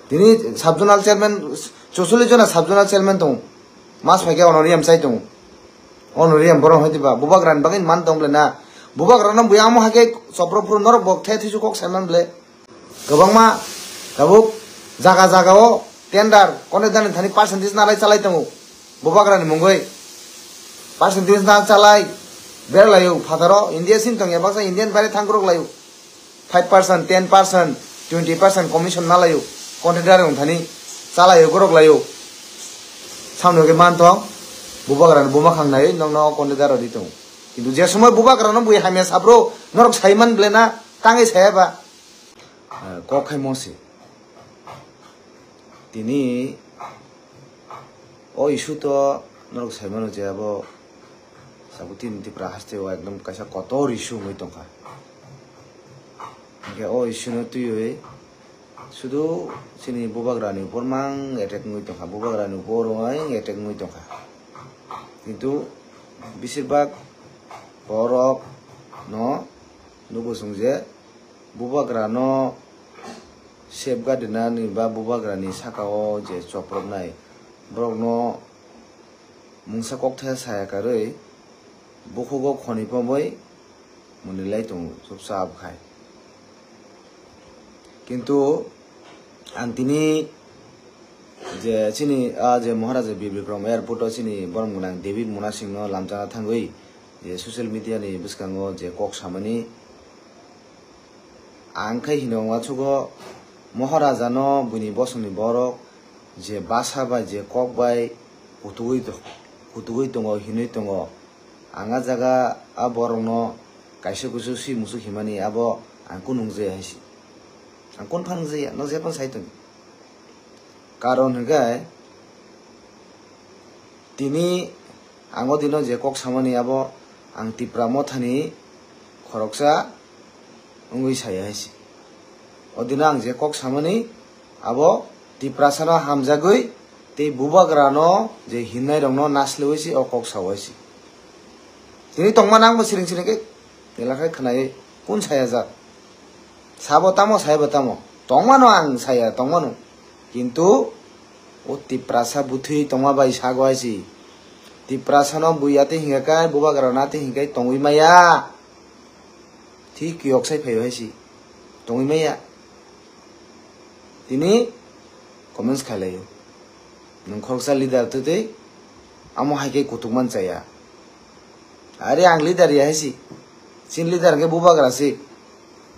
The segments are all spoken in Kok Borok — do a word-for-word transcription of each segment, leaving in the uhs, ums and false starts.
Tini sub-zonal chairman, chosolish jona sub-zonal chairman tongo. Mas phaikhe honorarium chai tongo. Honorarium borok hai diba? Bubagrani bagwi man tong bole na. Bubagrano buya amo hai khe chopro phuru norok bo the thisu kok saiman bole. Kwbangma tabuk jaga jaga o tender, contractor ni thani percentage nalai chalai tongo. Bubagrani mungwi percentage na chalai berlaio phataro India sing tongya baksa Indian bare thangkrok laio. Five percent, ten percent, twenty percent commission nalaio. Contractor wng thani chalaio, gorok laio. Samno ke man thong, bubagrani buma khang nai nokno contractor rodi tongo. Kintu je somoi bubagrano bui hamya sabro norok saiman bole na tangwi saya ba. Ah, kok khai mo se. Tini o issue to norok sai mano je abo Sabutini Tipra haste o ekdom kaisa kotor issue wngwi tongkha. Hingke o issue no twiwi sudu chini bubagrani upor mang attack wngwi tongkha, bubagrani upor wngwi attack wngwi tongkha. Kintu besir bak borok no nugo chwng je bubagrano safeguard rwnani ba bubagrani sakao je chopropnai borokno mungsa kokthai saya karwi bukhugo khoni pomwi mwnwilai tongo chupchap khai. Kintu ang tini je chini a je Maharaja Bir Bikram airport o chini borom gwnang David Munasingno lamchana thangwi je social media ni bwskango je kok samani, ang khe hino uansukgo Maharaja no buini bosongni borok je basa bai je kok bai kutugwi to-, kutugwi tongo hinwi tongo. Ang a jaga a borokno kaisa kusu si musuk himani abo ang kunu nungjaya hai si. Ang kunu phan nungjaya, no jephang sai tong. Karon hwnkhe tini ang o dino je kok samani abo ang Tipra mothani khoroksa wngwi saya hai si. O dino ang je kok samani abo Tiprasano hamjagwi tei bubagrano je himnairokno naslewi si o kok sao hai si. Tini tongmani ang bo siring siring khe elakhai khwnaiwi kun saya jak. Sabo tamo, saibo tamo. Tongmano ang saya, tongmano. Kintu o Tiprasa bwthwi tongma bai sago hai si. Tiprasano bui atwi hingkha khe, bubagrano atwi hingkha khe tongwi maya. Thik kiyok sai phaio hai si. Tongwi maya. Tini comments khailai o. Nwng khoroksa leader twtwi amo hai khe kutuk man chaya. Are ang leader ya hai si. Chini leader hwnkhe bubagra si.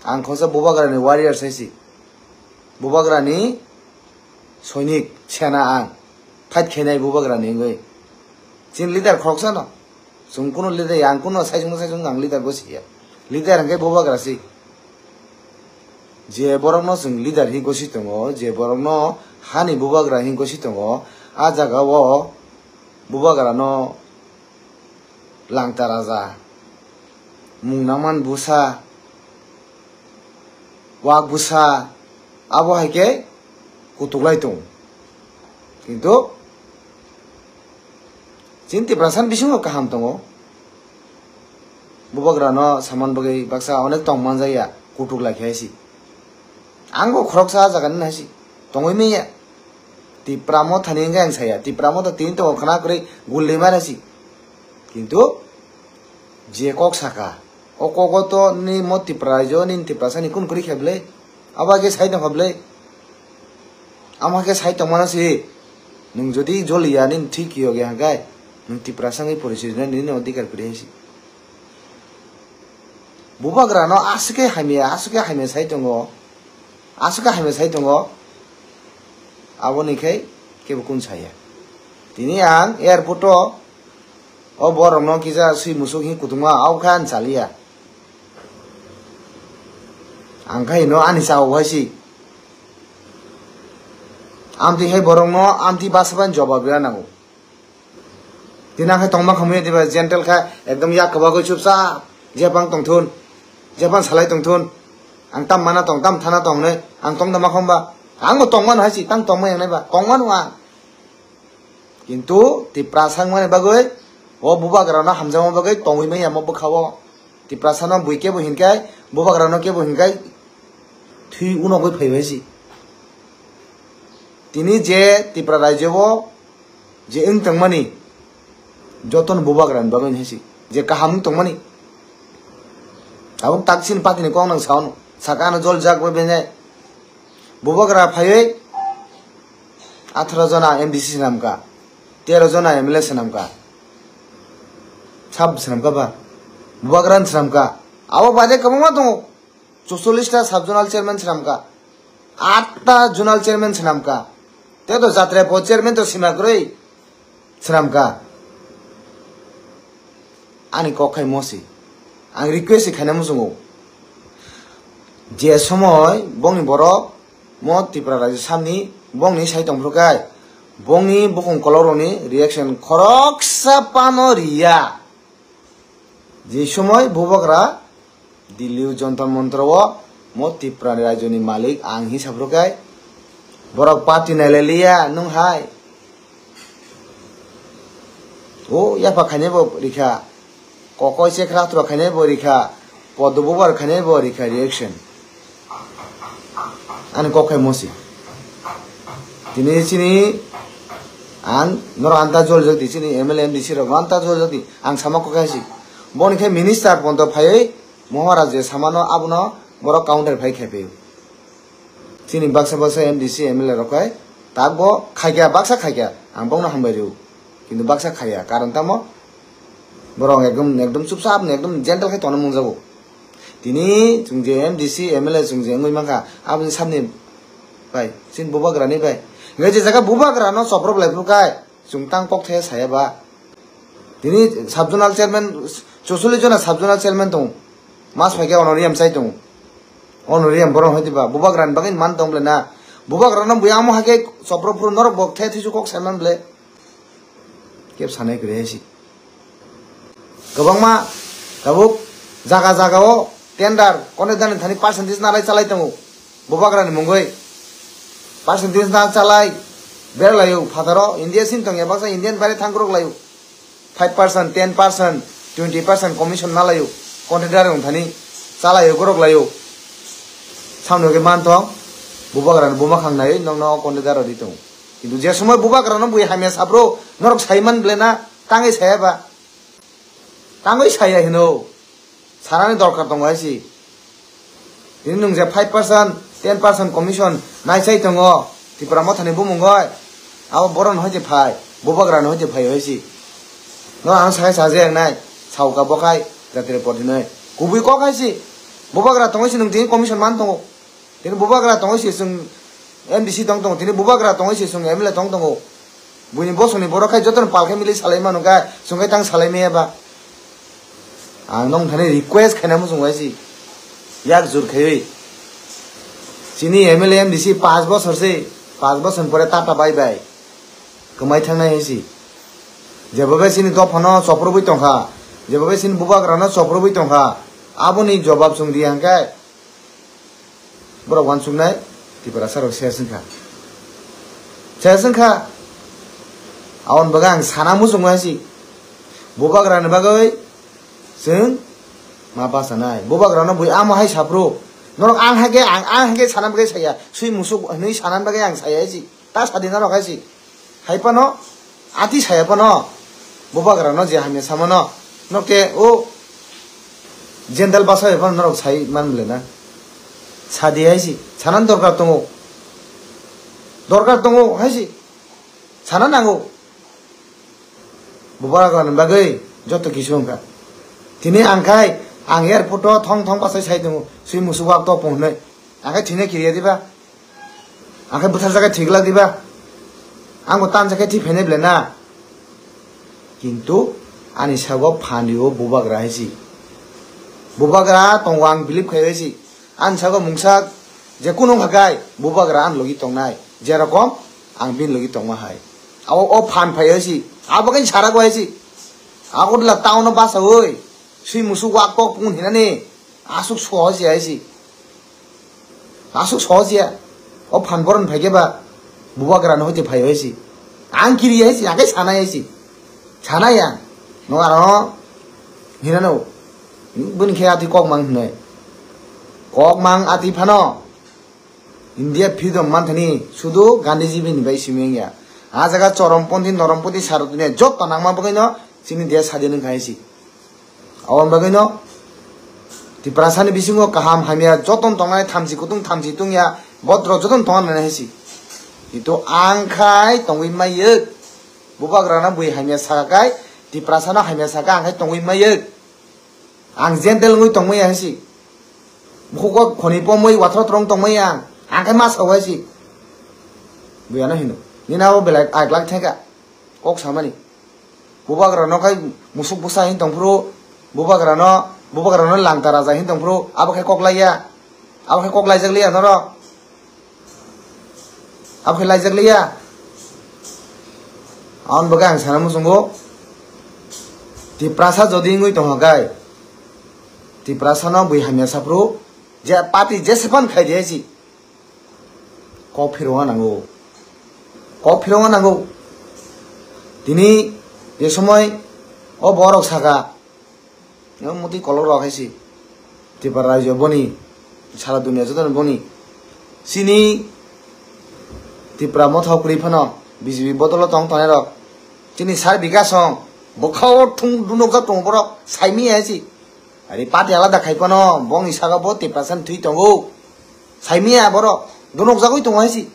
Ang khoroksa bubagrani warriors hai si. Bubagrani soinik sena ang. Fight khainai bubagrani wngwi. Chini leader khoroksa no. Chwng kunu leader ya, ang kunu saisung saisung ang leader bo siya. Leader hwnkhe bubagra si. Je borokno chwng leader hi gosi tongo, je borokno hani bubagra hi gosi tongo, a jaga o bubagra no langta raja, mung nangman bwsa, wak bwsa, abo hai khe kutuk lai tongo. Kintu chini Tiprasa ni bisingo kaham tongo. Bubagra no saman bagwi baksa onek tong manjak ya, kutuk lai khe hai si. Ang bo khoroksa jaga ni hai si. Tongwi manya. Tipra motha ni wngkhe ang saya. Tipra motha tini tongo khna kwrwi gul limar hai si. Kintu je kok saka, o kogo to ni mo Tipra raijo ni Tiprasa ni kun kwrwi khe bwle? Abo age sai tongkha bwle? Amo khe sai tongmano si, nwng jodi joliya nini thwi kiyok ya hwnkhe, nwng Tiprasa wngwi porichoi rwnai nini odhikar kwrwi hai si. Bubagrano aswk khe hamya, aswk khe hamya sai tongo, aswk khe hamya sai tongo, aboni khe kebo kun saya. Tini ang airport o O borokno kisa swi musuk hwnwi kutungma, abo khe ani chaliya. Ang khe hino ani chao hai si. Amtwi hai borokno amtwi basa bai jobab rwna nango. Tini ang khe tongma khamwi diba gentle kha, ekdom yak kwbagwi chupchap jephang tongthun, jephang salai tongthun. Ang tam mana tong, tam thana tong hinwi ang tong da ma khomba. Ang bo tongmano hai si, tang tongma yangnai ba, tongmano ang. Kintu Tiprasa wngmani bagwi, o bubagrano hamjakma bagwi tongwi manya omo bwkha-o. Tiprasano bui kebo hinkhai, bubagrano kebo hinkhai, thwi unogwi phaibai si. Tini je Tripura rajyo o je wng tongmani, jotono bubagra ni bagwi hai se, je kaham wng tongmani. Tabuk tak chini party ni kok nang sao no, saka ano jol jak bai benai. Bubagra phaiwi atharo jona M D C swnamkha, tero jona M L A swnamkha, sab swnamkha ba, bubagra ni swnamkha. Abo baade kwbangma tongo, chuchollish ta sub zonal chairman swnamkha, aat ta zonal chairman swnamkha, tei to jatra po chairman to sima kwrwi swnamkha. Ani kok khai mosi, ang request khaina muchungo, je somoi bongni borok mo Tripura rajyo samni bongni sai tongphuru khai, bongni bukhung kolok rokni reaction khoroksa pano riya. Je somoi bubagra Delhi o Jantar Mantar o mo Tripura ni rajyo ni malik ang hinwi saphuru khai, borok party nailai liya nwng hai. O yapha khainai bo rikha, kokoi chekra athro khainai bo rikha, podo bubar khainai bo rikha reaction. Ani kok khai mosi. Tini chini ang norok anta jol jagdi, chini M L A M D C rok anta jol jagdi. Ang sama kok khai si. Boni khai minister ponto phaiwi Moharaja samano abono borok counter phai khai phaio. Chini baksa baksa M D C M L A rok khai tak bo khaikya, baksa khaikya, ang bokno hambai rio. Kintu baksa khaiya, karon tamo borok ekdom, ekdom chupchap, ekdom gentle khai tongna mungjago. Tini chwng je M D C M L A chwng je wngwi mankha, aboni samni bai, chini bubagrani bai. Hingke je jaga bubagrano choprop lai phuru khai, chwng tang kok thaya saya ba. Tini sub zonal chairman, chuchollish jona sub zonal chairman tongo. Mas phaikhe honorarium chai tongo. Honorarium borok hai diba, bubagrani bagwi man tong bole na. Bubagrano buya amo hai khe choprop phuru norok bo the thisu kok saiman bole. Kep sanai kwrwi hai si. Kwbangma tabuk jaga jaga o tender, kono dani thani percentage nalai chalai tongo. Bubagrani mungwi. Percentage na chalai berlaio phataro India sin tongya baksa Indian bare thangkrok laio. Five percent, ten percent, twenty percent commission nalaio. Contractor wng thani chalaio, gorok laio. Samno khe man thong, bubagrani buma khang nai nokno contractor rw di tongo. Kintu je somoi bubagrano bui hamya sapro norok sai man ble na, tangwi saya ba? Tangwi saya hino. Sanani dorkar tongo hai si. Tini nwng je five percent, ten percent commission naisai tongo Tipra Mothani bumung oi. Abo borok no hoite phai, bubagra no hoite phai hai si. No ang sai sa je nai, sauka bo khai jatire pordinoi. Kubui kok hai si. Bubagra tongoi si nwng tini commission man tongo. Tini bubagra tongoi si chwng M D C tong tongo, tini bubagra tongoi si chwng M L A tong tongo. Buini bosongni borok khai jotono pal khai milwi salai mano kha, chwng khai tang salai maya ba. Ang nong thani request khaina muchung bai si. Yak jur khaiwi. Chini M L A M D C paanch bosor se, paanch bosor pore tata bai bai. Kwmai thangnai hai si. Jebo bai chini dophano choprobwi tongkha, jebo bai chini bubagrano choprobwi tongkha, aboni jobab chwng di hangkhe. Borok uansuknai Tiprasa rok ses wngkha. Ses wngkha. Aboni bagwi ang sana muchungo hai si. Bubagrani bagwi chwng ma bachanai. Bubagrano bui amo hai saphuru. Norok ang hai khe, ang, ang hai khe sana bagwi saya. Sui musuk hinwi sana bagwi ang saya hai si. Ta sadi norok hai si. Hai phano, ati saya phano, bubagra no je hamya samano, nok te o jendal basa bai phano norok sai man bole na. Sadi hai si, sanan dorkar tongo. Dorkar tongo hai si. Sana nango. Bubagra ni bagwi joto kisu wngkha. Tini ang khai, ang airport o thong thong bachai sai tongo. Sui musuk wak to pung hinwi. Ang khai thwina kiriya diba? Ang khe bwthar jaga thwi glak diba? Ang bo tan jaga thwi phainai belai na. Kintu ani sago phan rio bubagra hai si. Bubagra tongo ang believe khai hai si. Ani sago mungsa je kunu wngkha kai bubagra ani logi tongnai. Jerokom ang bini logi tongma hai. Abo o phan phai hai si. Abo khe sara go hai si. Agartala town o basa oi. Sui musuk wak kok pun hinani. Asuk soho si hai si. Asuk soho siya. O phan boron phai khe ba bubagra no hoite phai hai si. Ang kiri hai si, akai sana hai si. Sana ya. No aro hina no. Bun khe ati kok mang hnai. Kok mang ati phano. India freedom manthani sudu Gandhiji bini bai simi wngya. A jaga choromponthi, noromponthi, sarotoni joto nangma bagwino chini desh sadin wngkha hai si. Aboni bagwino Tiprasani bisingo kaham hamya jotono tongnai, thamchi kutung thamchi tungya, botrok jotono tongna nangnai hai si. Kintu ang khai tongwi maiyuk. Bubagrano bui hamya saka khai, Tiprasano hamya saka ang khai tongwi maiyuk. Ang gentle wngwi tongmaya hai si. Bukhugo khoni pomwi wathro throng tongmaya ang. Ang khai ma sao hai si. Buyano hino. Nini abo belai aglak thangkha. Kok samani. Bubagrano khai musuk bwsa hin tongphuru. Bubagrano, bubagrano langta raja hin tongphuru. Abo khai kok laiya. Abo khai kok laijak liya norok. Abo khe laijak liya. Aboni bagwi ang sana muchungo. Tiprasa jodi wngwi tongkha khai, Tiprasano bui hamya saphuru, je party jese phan khai di hai si. Kok phirogna nango. Kok phirogna nango. Tini je somoi o borok saka, Yang muti kolok rok hai si. Tripura rajyo boni, sara dunia joto boni. Sini Tripura mothok kwrwi phano B J P bodolo tong tongnai rok. Chini sar bikasong, bwkhao thung dunokjak tongo borok, saimi hai si. Ari party alada khai phano, bongni saka bo Tiprasa thwi tongo. Saimiya borok, dunokjagwi tongo hai si.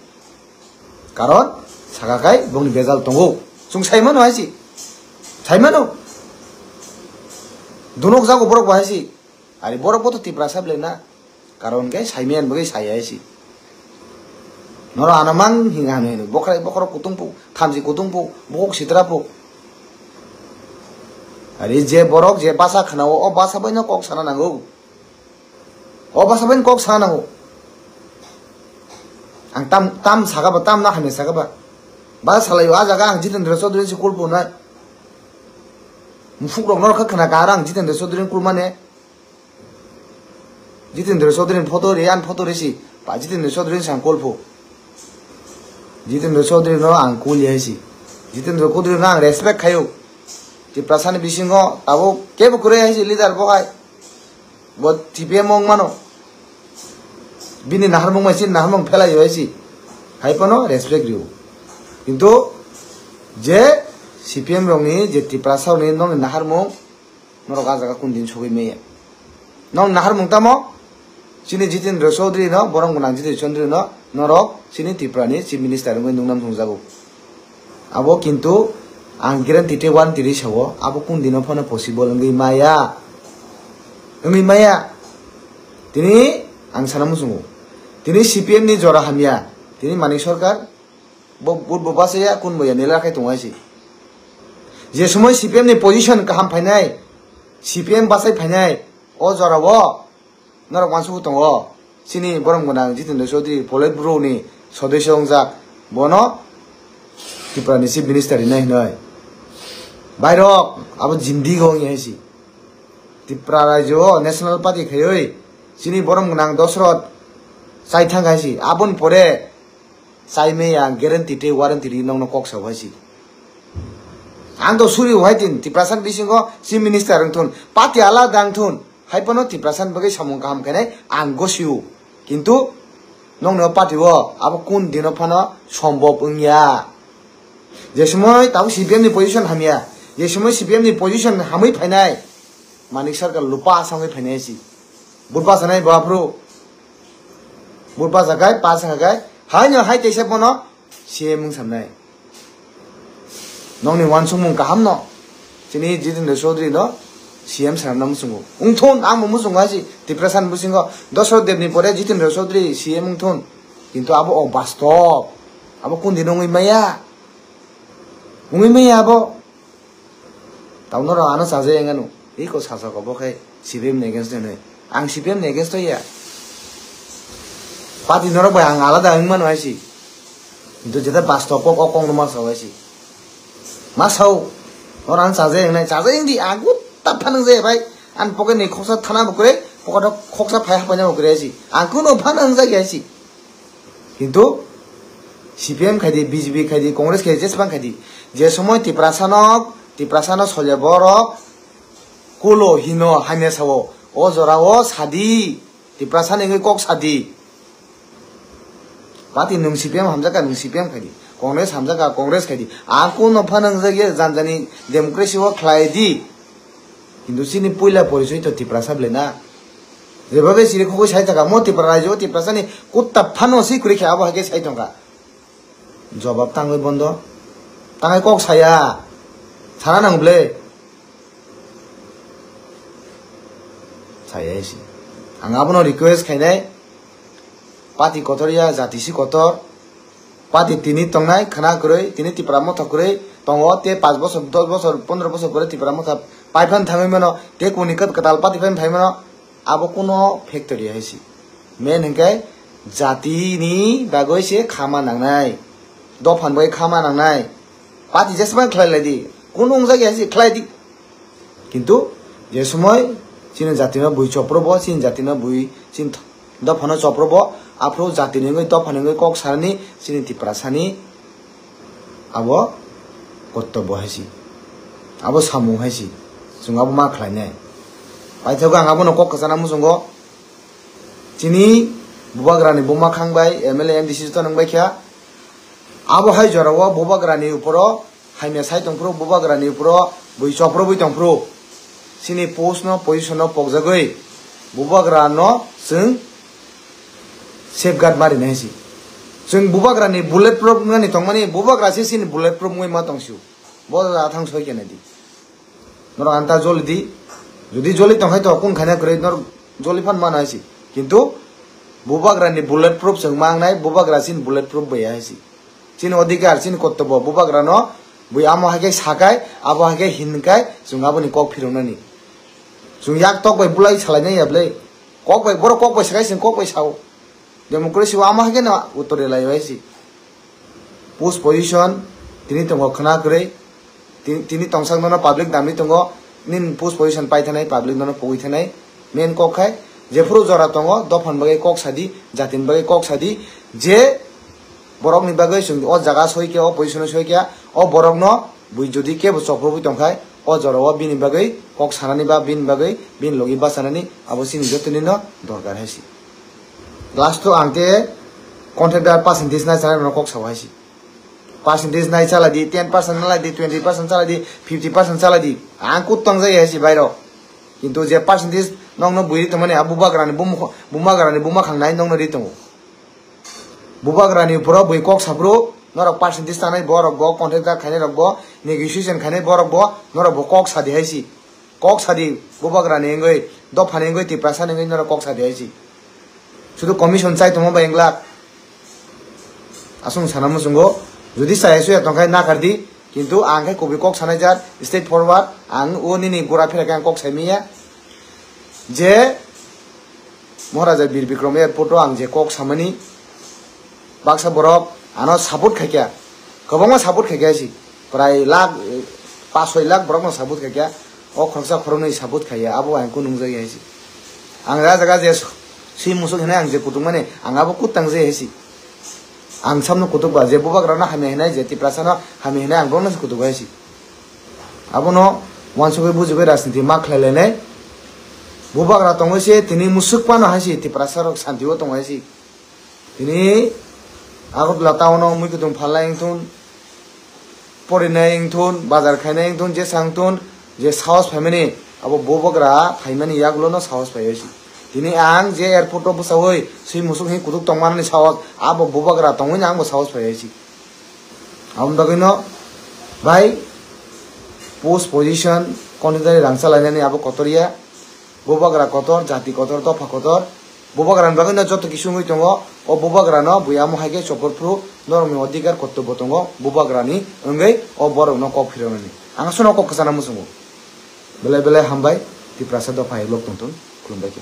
Karon saka khai bongni bejal tongo. Chwng sai mano hai si. Sai mano. Dunok jago borok bo hai si. Ari borok bo to Tiprasa belai na. Karon khe sai maya bagwi sai hai si. Noro ano mang hinga hano hino. Bokhrai bokhorok kutung pu, thamchi kutung pu, bukhuk sitra pu. Ari je borok je basa khwnao, o basa bai no kok sana nango. O basa bai kok sana nango. Ang tam, tam saka ba, tam na hamya saka ba. Ba salai o, a jaga ang Jitendra Chaudhary se kulpo na. Mufuk rok norok kha khna ka, ang Jitendra Chaudhary kulmane. Jitendra Chaudhary photo re, an photo re si. Pa Jitendra Chaudhary sang kulpo. Jitendra Chaudhary no ang kuli hai si. Jitendra Chaudhary no ang respect khayo. Tiprasa ni bisingo tabuk kebo kwrwi hai si leader bo hai. Bo T P M wng mano. Bini naharmung bai chini naharmung phelai bai si. Hai phano respect rio. Kintu je C P M rokni je Tiprasa rokni nokni naharmung norok a jaga kun din sogwi maya. Nokni naharmung tamo? Chini Jitendra Chaudhary no, borom gwnang Jitendra Chaudhary no norok chini Tripura ni Chief Minister wngwi nungnam thungjago. Abo kintu ang guarantee tei warranty ri sao, abo kun dino phano possible wngwi maya. Wngwi maya. Tini ang sana muchungo. Tini C P M ni jora hamya. Tini Manik Sarkar bo, bo, bo bachaya, kun bo ya nela khai tongo hai si. Je somoi C P M ni position kaham phainai, C P M bachai phainai, o jora o Norok uansukgwi tongo, chini borom gwnang Jitendra Chaudhary Politburo ni sodosyo wngjak, bono Tripura ni Chief Minister rinai hinwi. Bairok abo jimdigo wngya hai si. Tripura rajyo o National Party khaiwi chini borom gwnang Dosrot chai thang hai si. Aboni pore Chai maya ang guarantee tei warranty ri nokno kok sao hai si. Ang to suri hai tin Tiprasa ni bisingo Chief Minister wng thun, party alada wng thun, hai phano Tiprasa ni bagwi samung kaham khainai ang gosio. Kintu nokni o party o abo kun dino phano sombop wngya. Je somoi tabuk C P M ni position hamya, je somoi C P M ni position hamwi phainai, Manik Sarkar lupa asangwi phainai si. But basa nai bo aphuru. But basa kai, pas wngkha kai. Haino hai teisa bono C M wng samnai. Nokni uansukmung kaham no. Chini Jitendra Chaudhary no C M sanamna muchungo. Wngthun, ang bo muchungo hai si. Tiprasa ni bisingo Dosrot Deb ni pore Jitendra Chaudhary C M wngthun. Kintu abo o bastob. Abo kun din wngwi maya. Wngwi maya abo. Tamo norok ano chajai wngano. Iko sasako bo khe C P M ni against o hinwi. Ang C P M ni against o ya. Party norok bai ang alada wng mano hai si. Kintu jeta bastob kok o kok no ma sao hai si. Ma sao. Norok ano chajai wngnai. Chajai wngdi. Ang gutta phanang jaya bai. Ang pocket ni khoksa thana bo kwrwi. Pocket o khoksa phai hapaina bo kwrwi hai si. Ang kuno phanang jaya hai si. Kintu C P M khaidi, B J P khaidi, Congress khaidi, jesbang khaidi. Je somoi Tiprasa no, Tiprasa no solya borok kulo hino hamya sao. O jora o sadi, Tiprasa ni wngwi kok sadi. Party nwng C P M hamjakha, nwng C P M khaidi. Congress hamjakha, Congress khaidi. Ang kuno phano wngjak ya, janjani democracy o khlai di. Kintu chini puila porichoi to Tiprasa bwle na. Jeba be siri khogwi sai thaka, mo Tipra raijo, Tiprasani kutta phano si kwrwi khe abo hai khe sai thangkha. Jobab tangwi bondo. Tangwi kok saya. Sana nang bwle. Saya si. Ang abono request khainai. Party kotor ya, jati si kotor. Party tini tongnai, khna kwrwi, tini Tipra motha kwrwi tongo, te panch bosor, dos bosor, pondro bosor pore Tipra motha pai phan thangwi mano, te kuni kwt-, kwtal party phan phai mano, abo kuno factory hai si. Main hwnkhe jatini bagwi se khama nangnai, dophani bagwi khama nangnai. Party jesma khlai lai di, kuno wngjak ya si khlai di. Kintu je somoi chini jatino bui chopro bo, chini jatino bui chini th-, dophano chopro bo, aphuru jatini wngwi dophani wngwi kok sanani chini Tiprasani abo kortobbo hai si. Abo samung hai si. Chwng abo ma khlainai. Paithago ang abono kok kwchana muchungo. Chini bubagrani buma khang bai M L A, M D C joto nang bai kha. Abo hai jorao bubagrani uporo hamya sai tongphuru, bubagrani uporo bui choprobwi tongphuru. Chini post no, position no pokjagwi bubagrano chwng safeguard ma rinai si. Chwng bubagrani bullet proof wngnani tongmani, bubagra se chini bullet proof wngwi ma tongsiu. Bo da thang soi khe nai di. Norok anta joli di. Jodi joli tong khai to kung khaina kwrwi norok joli phan mano hai si. Kintu bubagrani bullet proof chwng ma wngnai, bubagra chini bullet proof bai hai si. Chini odhikar, chini kortobbo, bubagrano bui amo hai khe sakai, abo hai khe hinkai, chwng aboni kok phiroknani. Chwng yak tok bai bulai salainai ya bwle. Kok bai, borok kok bai sakai, chwng kok bai sao. Democracy o amo hai khe no uttor rwlai bai si. Post position, tini tongo khna kwrwi, ti-, tini tongsak nono public damwi tongo, nini post position pai thanai, public nono pogwi thanai. Main kok khai, jephuru jora tongo, dophani bagwi kok sadi, jatini bagwi kok sadi, je borokni bagwi chwng o jaga soi khe, o position o soi khe, o borokno bui jodi kebo choprobwi tongkhai, o jorao bini bagwi kok sanani ba bini bagwi bini logi bachanani abo chini jotonino dorkar hai si. Last o ang te contractor percentage nai chanai rokno kok sao hai si. Percentage nai chala di, ten percent chala di, twenty percent chala di, fifty percent chala di. Ang kut tong jai hai si bairo. Kintu je percentage nokno bui ri tongmani a bubagrani bum-, bumagrani buma khangnai nokno ri tongo. Bubagrani uporo bui kok saphuru, norok percentage tanai borok bo, contractor khainai rok bo, negotiation khainai borok bo, norok bo kok sadi hai si. Kok sadi, bubagrani wngwi, dophani wngwi, Tiprasani wngwi norok kok sadi hai si. Sudu commission chai tongma bai wng glak. Aswng sana muchungo, jodi chaya suya tongkhai nakardi, kintu ang khe kubui kok sanai jat, straight forward, ang o nini gura phira khe ang kok sai manya. Je Maharaja Bir Bikram airport o ang je kok samani, baksa borok ano support khaikha, kwbangma support khaikha si, prai lakh, eh, paanch soi lakh borokno support khaikha, o khoroksa khoroknwi support khaiya, abo ang kunu nungjak ya si. Ang ah jaga je swi musuk hinwi ang je kutukmani, ang abo kutang je si. Ang samno kutuk ba, je bubagrano hamya hinai, je Tiprasano hamya hinai, ang borokno se kutuk bai si. Abono uansugwi bujigwi rajniti ma khlai lainai. Bubagra tongwi se tini musuk phano hai si, Tiprasa rok santi o tong hai si. Tini Agartala town o mui kutung phalnai wngthun, porinai wngthun, bazar khainai wngthun, jesa wngthun, je sahos phaimani, abo bubagra phaimani yagulo no sahos phaiwi si. Tini ang je airport o bwchaui swi musuk hinwi kutuk tongmani sahos, abo bubagra tongwi no ang bo sahos phaiwi si. Aboni bagwi no bai post position, contractor rang chalainani abo kotor ya. Bubagra kotor, jati kotor, dopha kotor. Bubagrani bagwi no joto kisu wngwi tongo. O bubagrano bui amo hai khe chopor phuru norokni odhikar kortobbo tongo. Bubagrani wngwi o borokno kok phiroknani. Ang aswkno kok kwchana muchungo. Belai belai hambai. Tiprasa dopha hai lok tongthun. Khulumbai khe.